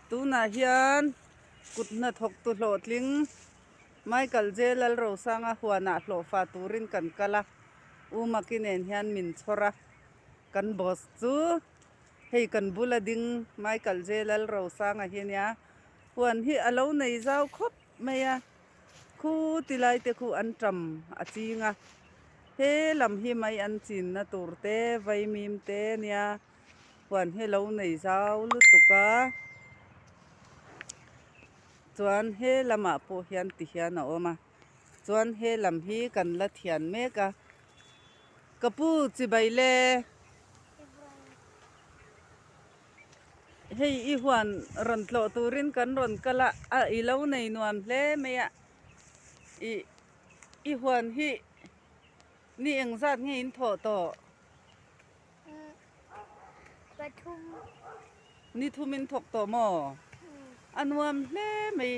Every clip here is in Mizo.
Tunah hian kut hnathawktu hlawhtling Michael J Lalrosanga huanah hlawhfa turin kan kal a, U Maki nen hian min chhawr a, kan boss chu hei kan bula ding Michael J Lalrosanga hi a nia, huan hi a lo nei zau khawp mai a. Khu ti lai te khu an ṭam a ching a, he lam hi mai an chinna tur te vaimim te nia huan hi lo nei zau lutuk a, chuan he lamah pawh hian ti hian a awm a, chuan he lam hi kan la thian mek a, ka pu chibai le. Hei i huan rawn tlawh turin kan rawn kal a, a i lo nei nuam hle mai a, ih i huan hi ni engzat nge in thawh tawh? Pathum. Ni thum in thawk tawh maw? A nuam hle mai.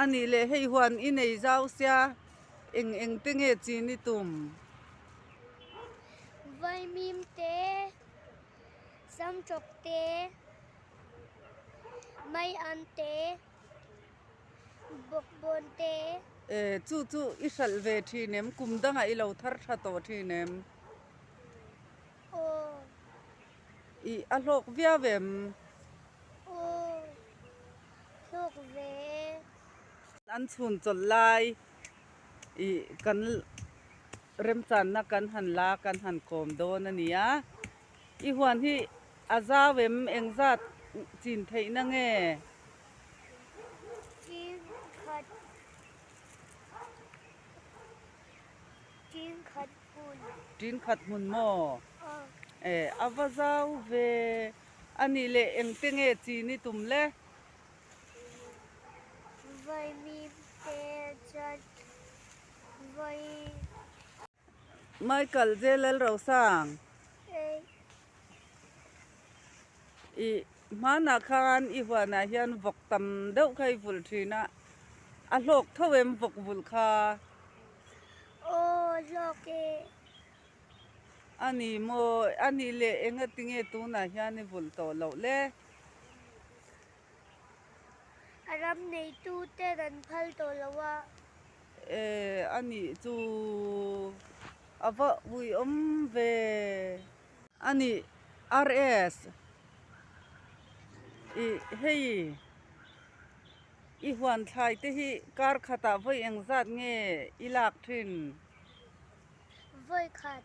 A nih leh hei huan i nei zau sia eng eng te nge chin i tum? Vaimim te, samtawk te, maian te, bawkbawn te. E, chu chu i hralh ve thin em? Kum dangah i lo thar tha tawh thin em? Aw. I a hlawk viau em? Aw. Hlawk ve. An chhun chawlh lai ih kan remchanna kan han la kan han kawm dawn a ni a. I huan hi a zau em engzat chin theihna nge? Chin khat chin khat hmun. Chin khat hmun maw? E a va zau ve. A nih leh engte nge chin i tum le? Vaimim te chuan vai. Michael J Lalrosang. I hmanah khan i huanah hian vawk tam deuh kha i vulh thin a, a hlawk tho em vawk vulh kha? Aw hlawk e. A ni maw? A nih leh enga tinge tunah hian i vulh tawh loh le? A ram neitu ten an phal tawh lo a. E, a nih chu a va uiawm ve. A nih RS i hei i huan thlai te hi kar khatah vawi engzat nge i lak thin? Vawi khat.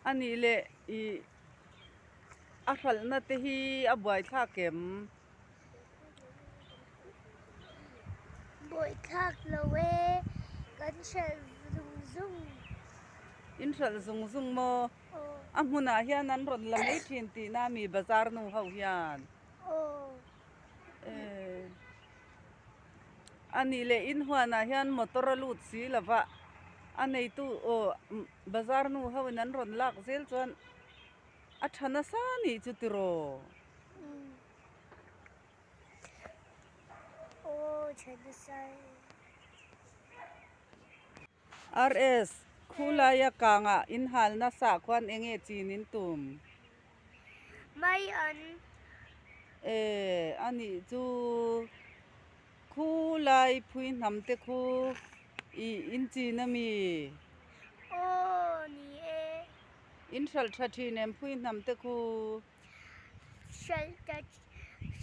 A nih leh i a hralhna te hi a buaithlak em? Buaithlak lo e, kan hralh zung zung. In hralh zung zung maw? A hmunah hian an rawn la mai thin tihna mi bazar nu ho hian? Aw. A nih leh in huanah hian motor a lut si lo va, a neitu aw bazar nu ho in an rawn lak zel chuan a tha nasa a nih chu tiraw? Aw tha nasa e. RS, Khulaia kangah in hal nasa khuan eng nge chin in tum? Mai an. E, a nih chu khu lai phui hnam te khu i in chin a mi? Aw, ni e. In hralh tha thin em phui hnam te khu? Hralh ta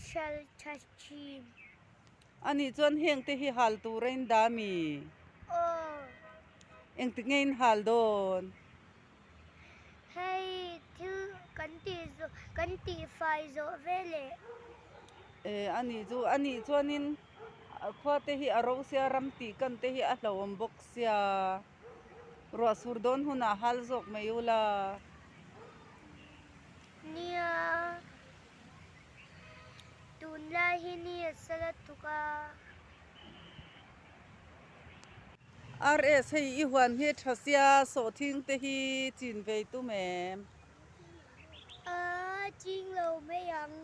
hralh tha thin. A nih chuan heng te hi hal tur a in dah a mi? Aw. Engtik nge in hal dawn? Hei thil kan tih zawh kan tih fai zawh ve leh. E a nih chu a nih chuanin khua te hi a ro sia ram tih kan te hi a hlauhawm bawk sia ruah sur dawn hunah hal zawk mai ula. Nia tunlai hi ni a sala tuk a. RS hei i huan hi tha sia sawhthing te hi chin vei tum em? A ching lo mai ang.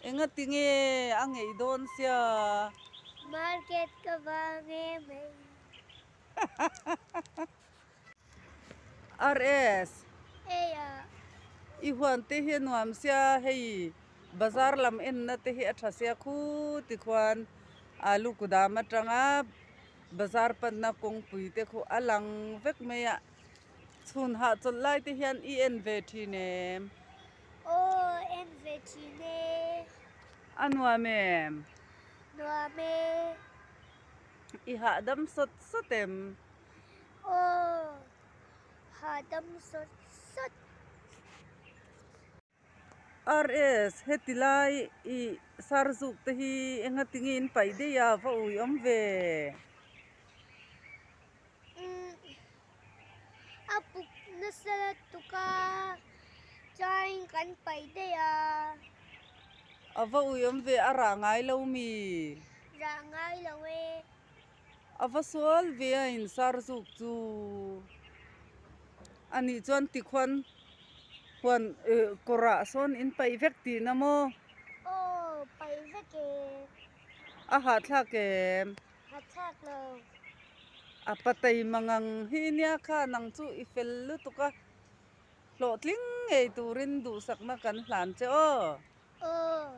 Enga tinge a ngeih dawn sia? Market ka vang em hei. RS. Eia. I huan te hi a nuam sia hei bazar lam enna te hi a tha sia khu tikhuan alu kudam atanga bazar panna kawngpui te khu a lang vek mai a chhun hahchawlh lai te hian i en ve thin em? Aw en ve thin e. A nuam em? Nuam e. I hahdam sawt sawt em? Aw hahdam sawt sawt. RS, Heti lai i sarzuk te hi enga tinge in paih daih a, va ui awm ve? Umm, a puk nasa lutuk a, chuan kan paih daih a. A va ui awm ve, a rah ngai lo mi? Rah ngai lo e. A va sual ve a in sarzuk chu. A nih chuan tikhuan huan kawrah sawn in paih vek tihna maw? Aw, paih vek e. A hahthlak em? Hahthlak lo. A patei mangang hi nia kha nang chu i fel lutuk a, hlawhtling ngei turin duhsakna kan hlan che aw. Aw.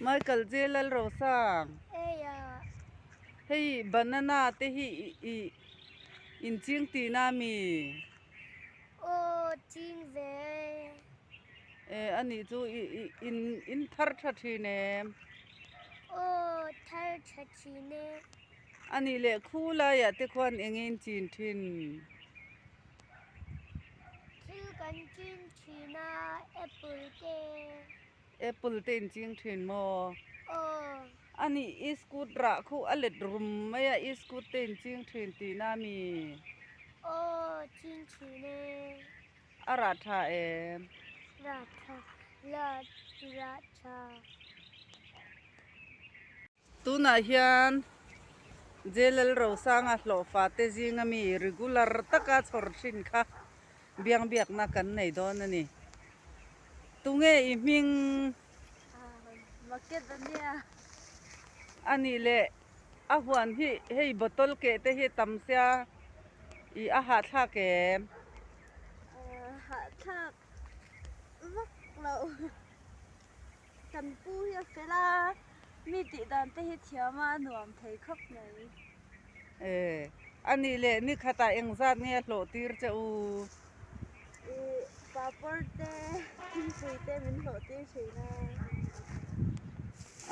Michael J Lalrosang. Eia. Hei banana te hi i in ching tihna ami? Aw ching ve. E anih chu i i in in thar tha thin em? Aw thar tha thin e. Anih leh khu laiah te khuan eng in chin thin? Thil kan chin thin a apple te. Apple te in ching thin maw? Aw. A nih i scoot rah khu a let rum mai a, i scoot te in ching thin tihna a mi? Aw, ching thin e. A rah tha em? Rah tha, la rah tha. Tunah hian J Lalrosanga hlawhfa te zinga mi regular taka chhawr thin kha biang biakna kan nei dawn a ni. Tunge i hming? Bucket a nia. A nih leh a huan hi hei bottle keh te hi tam sia i a hahthlak em? Hahthlak vak loh. Kan pu hi a fel a, mi tih dan te hi thiam a, a nuam thei khawp mai. E, a nih leh ni khatah engzat nge a hlawh tir che u? I papawr te, thingpui te min hlawh tir thin a.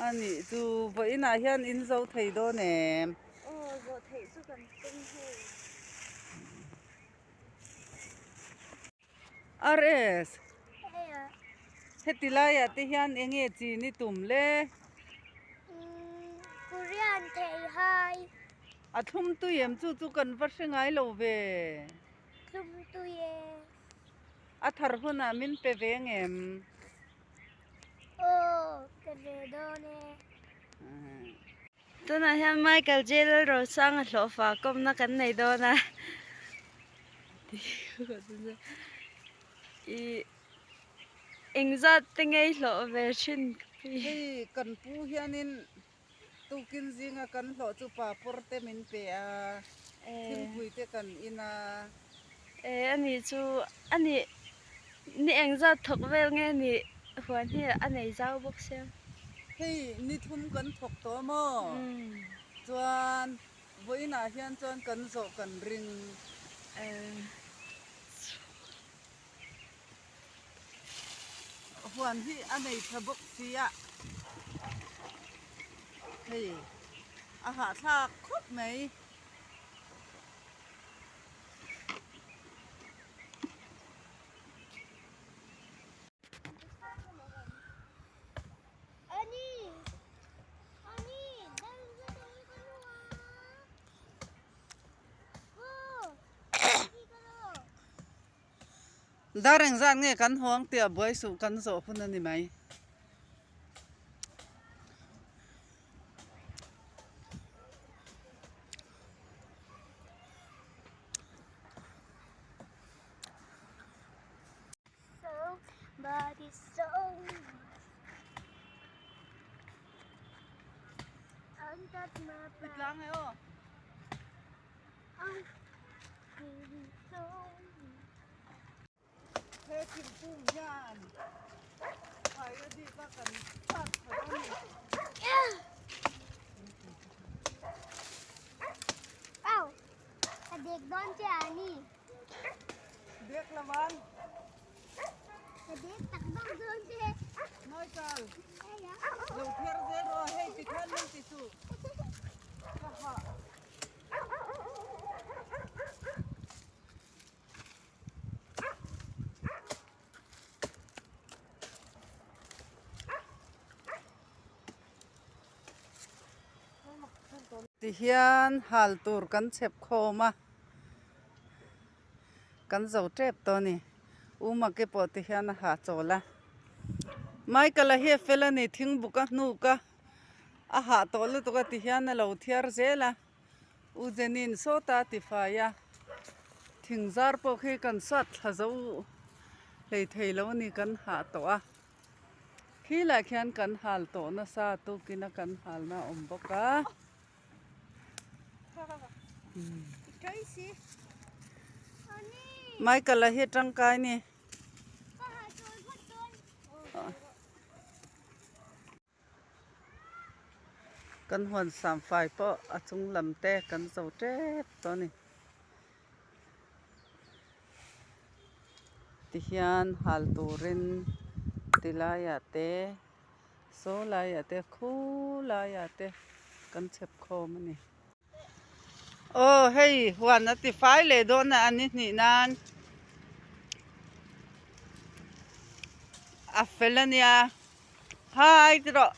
A nih chu vawiinah hian in zo thei dawn em? Aw, zawh theih chu kan tum hei. RS, Heti laiah te hian eng nge chin i tum le? Korean thei hai. A thlum tui em chu chu kan va hre ngai lo ve. Thlum tui e. A thar hunah min pe ve ngem? Aw, pe ve dawn e. Tunah hian Michael J Lalrosanga hlawhfa kawmna kan nei dawn a ih engzat te ngei hlawh ve thin ka pi. Hei kan pu hianin tukin zinga kan hlawh chu papawr te min pe a, thingpui te kan in a. E ani chu ani ni engzat thawk vel nge ni huan hi a nei zau bawk sia. Hei ni thum kan thawk tawh maw? Chuan vawiinah hian chuan kan zawh kan ring. Huan hi a nei tha bawk sia hei a hahthlak khawp mai. Dar engzat nge kan hawng tih a buai suh kan zawh hun a ni mai. Tlang e aw. He thingkung hian phaia dip a kan chhuat tha dawn a ni. Au, ka dek dawn che a ni. Dek lo ang. Ka dek tak deuh dawn che. Michael, lo thiar zel rawh hei tikhan min ti suh. Ka hah. Tihian hal tur kan chhep khawm a, kan zo tep tawh a ni. U Maki pawh tihian a ha chawl a. Michael-a hi a fel a ni, thingbuk a hnuk a, a hah tawh lutuk a tihian a lo thiar zel a. U Jenin sawta a ti fai a, thing zar pawh khi kan suat thla zo hlei thei lo a ni kan hah tawh a, khi lah khian kan hal tawh nasa tukin a kan halna a awm bawk a. Michael-a hi tangkai a ni. Kan huan samfai pawh a chung lam te kan zo tep tawh a ni. Tihian hal turin ti laiah te saw laiah te khu laiah te kan chhep khawm a ni. Aw hei huan a ti fai leh dawn a an ni hnih nan a fel a nia hai ti rawh.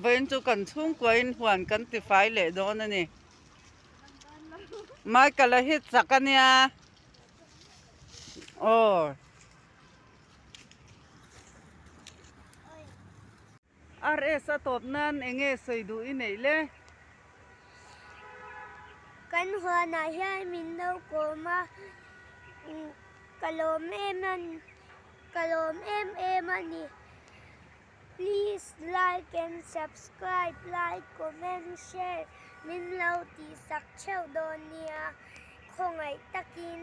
Vawiin chu kan chhungkuain huan kan ti fai leh dawn a ni. Michael a hi chak a nia aw. RS a tawp nan eng nge sawi duh i neih le? Kan huanah hian min lo kawm a, ka lawm em a ni, ka lawm em em a ni. Please like and subscribe, like, comment, share min lo tihsak theuh dawn nia, khawngaih takin.